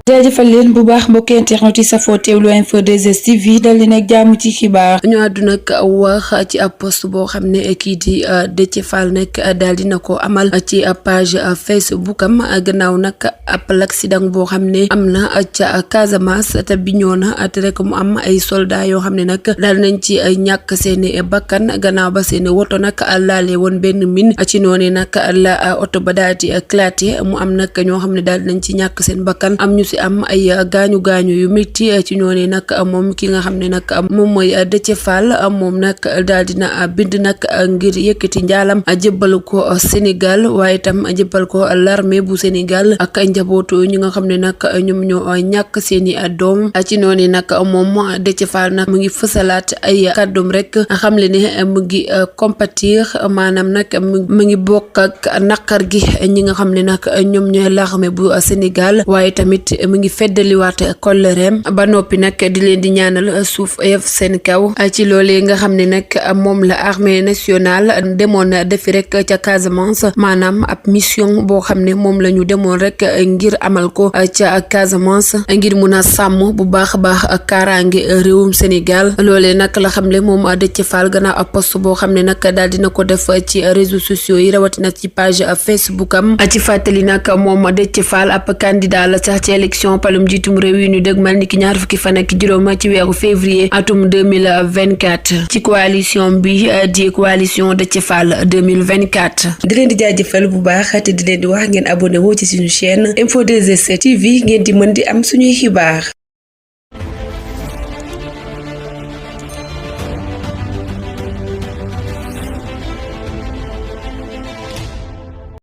jaajëfal leen bu baax mbokki internet yi safoo teewlu info 2S TV dal di nag jàmm ci xibaar ñu àddu nag wax ci ab post boo xam ne kii di Déthié Fall nag daal dina ko amal ci page Facebook am gannaaw nag ab l'accident boo xam ne am na ca Casamance te Bignona te rek mu am ay soldats yoo xam ne nag daal nañ ci ñàkk seeni bakkan gannaaw ba seeni woto nag laale woon benn mine ci noonu nag la oto ba daal di éclaté mu am nag ñoo xam ne daal nañ ci ñàkk seen bakkan am ñu si am ay gaañu yu métti ci ñoone nag moom ki nga xam ne nag moom mooy Déthié Fall moom nag daal dina bind nag ngir yëkkati njaalam jébbal ko Sénégal waaye itam jébbal ko l'armée bu Sénégal ak njabootu ñi nga xam ne nag ñoom ñoo ñàkk seeni doom ci noonu nag moom Déthié Fall nag mu ngi fësalaat ay kàddum rek xam le ne mu ngi compatir maanaam nag mu ngi bokk ak naqar gi ñi nga xam ne nag ñoom ñooy l'armée bu Sénégal waaye tamit mu ngi feddaliwaat kollereem ba noppi nag di leen di ñaanal suuf yëf seen kaw ci loolee nga xam ne nag moom la armée nationale demoon defi rek ca Casamance maanaam ab mission boo xam ne moom la ñu demoon rek ngir amal ko ca Casamance ngir mun a sàmm bu baax a baax kaaraange réewum Sénégal loolee nag la xam le moom Déthié Fall gannaaw ab post boo xam ne nag daal dina ko def ci réseaux sociaux yi rawatina ci page Facebook am ci fàttali nag moom Déthié Fall ab candidat la sax ci élection palum jiitum réew yi ñu dëgmal niki ñaar fukki fan ak juróom ci weeru février atum 2024 ci coalition bi di coalition Déthié Fall 2024 di leen di jaajëfal bu baax te di leen di wax ngeen abonné woo ci suñu chaîne Info 2S TV ngeen di mën di am suñuy xibaar